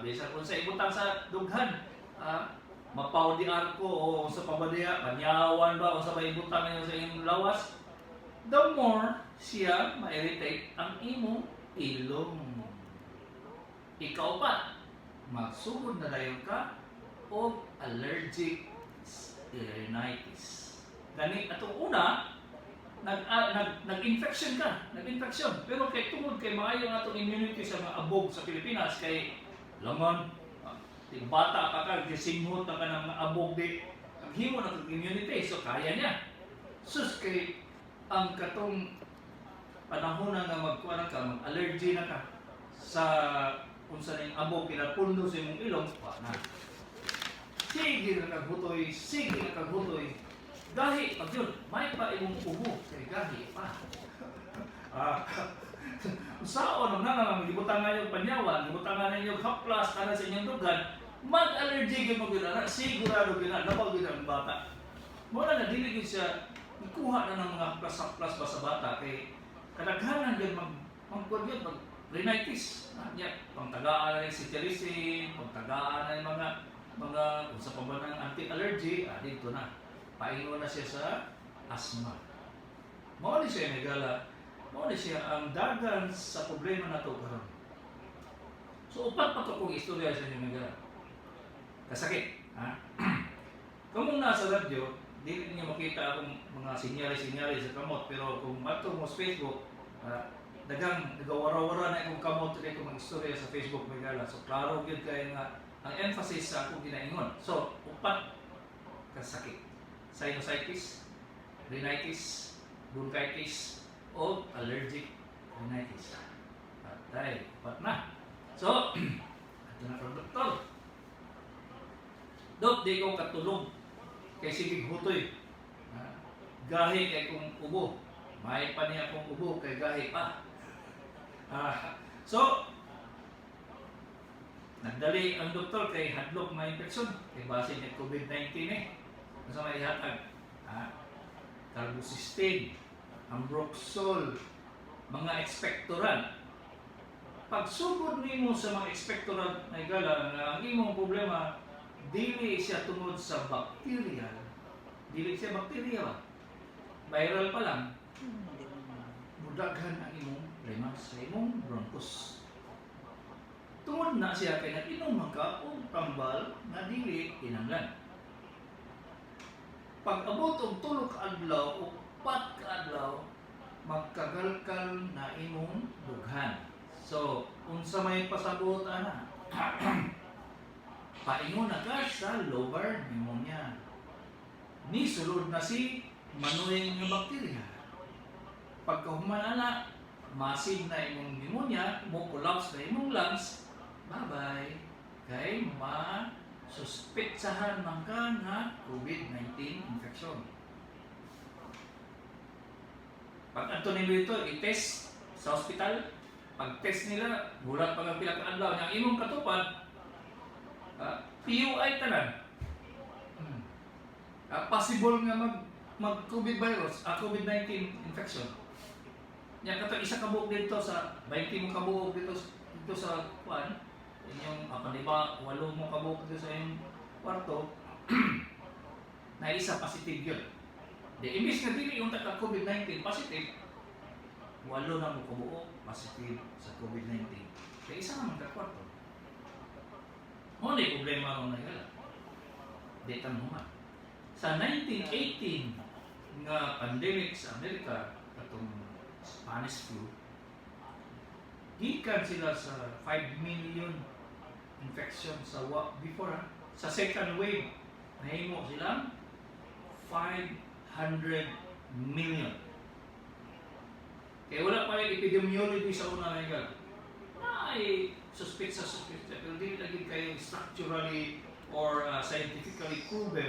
Bisan kung sa ibutang sa dughan, mapaw di arko o sa pabadiya, panyawan ba o sa ibutang ninyo sa imong lawas, the more siya ma-irritate ang imong ilong. Ikaw pa, magsugod na dayon ka og allergic rhinitis. Gani atong una, nag nag-infection ka, nag-infection. Pero kay tungod kay maayo ang atong immunity sa mga abog sa Pilipinas kay langon, di bata pa ka, gisinghot na ka ng mga abog di, ang himo na kag immunity, so kaya niya. Sus, kay ang katong panahon na nga magkuha ka, mag-allergy na ka sa unsa ning abog kinapundo sa imong ilong, wa na. Sige na kaghutoy, sige na kaghutoy. Gahi pag yun, may pa imong ubo, kay gahi pa. Saon ang nga gibutangan yung panyawan, gibutangan ninyo haplas kana sa inyong dughan, mag-allergy gyud mo gyud ana, sigurado gyud na, labaw gyud ang bata. Mo na nga dili gyud siya ikuha na ng mga haplas-haplas ba sa bata kay kadaghanan gyud mag magkuan gyud mag rhinitis. Nya pangtagaan na yung cetirizine, pangtagaan na yung mga unsa pa ba ng anti-allergy, dito na. Paingon na siya sa asthma. Mao ni siya nagala, mao ni siya ang dagan sa problema nato karon. So upat pa to kong istorya sa inyo nagala. Kasakit, ha? Kung nasa radyo, dili niyo makita akong mga senyales-senyales sa kamot, pero kung ato mo sa Facebook, dagang nagawara-wara na akong kamot kay kung mag-istorya sa Facebook megala. So klaro gyud kay nga ang emphasis sa akong ginaingon. So upat kasakit: sinusitis, rhinitis, bronchitis, o allergic rhinitis. Patay, upat na. So, ato na kang doktor. "Dok, di ko katulog. Kay sige hutoy. Ha? Gahi kay kong ubo. May pa niya akong ubo kay gahi pa." So, nagdali ang doktor kay hadlok nga infeksyon. Kay base niya COVID-19 eh. Unsa may ihatag? Carbocisteine, Ambroxol, mga expectorant. Pagsugod nimo sa mga expectorant na igala nga ang imong problema dili siya tungod sa bacterial, dili siya bacteria ba? Viral pa lang, mudaghan ang imong problema sa imong bronchus. Tungod na siya kay nag-inom man ka og tambal nga dili kinahanglan. Pag abot og 3 ka adlaw o 4 ka adlaw, magkagalkal na imong dughan. So, unsa may pasabot ana? Paingon na ka sa lobar pneumonia. Ni sulod na si manuing nga bakterya. Pagkahuman ana, massive na imong pneumonia, mo collapse na imong lungs, bye-bye. Kay ma suspetsahan man ka nga COVID-19 infection. Pag adto nila dito, i-test sa hospital. Pag test nila, gulat pag ang pila ka adlaw nya ang imong katupad, PUI tanan. Possible nga mag mag COVID virus, COVID-19 infection. Nya kato isa ka buok dito sa 20 mo kabuok dito dito sa kuan, inyong di ba walo mo kabuok dito sa inyong kwarto na isa positive yun. Di imbis nga dili yung taka COVID-19 positive, walo na mo kabuok positive sa COVID-19. Kaya isa naman ka kwarto. Mo na problema ron na gala. Di tamuha. Sa 1918 nga pandemic sa Amerika, katong Spanish flu, gikan sila sa 5 million infection sa before ha. Sa second wave, nahimo silang 500 million. Kaya wala pa yung epidemiology sa una na yung ay suspect sa suspect pero dili lagi kayo structurally or scientifically proven.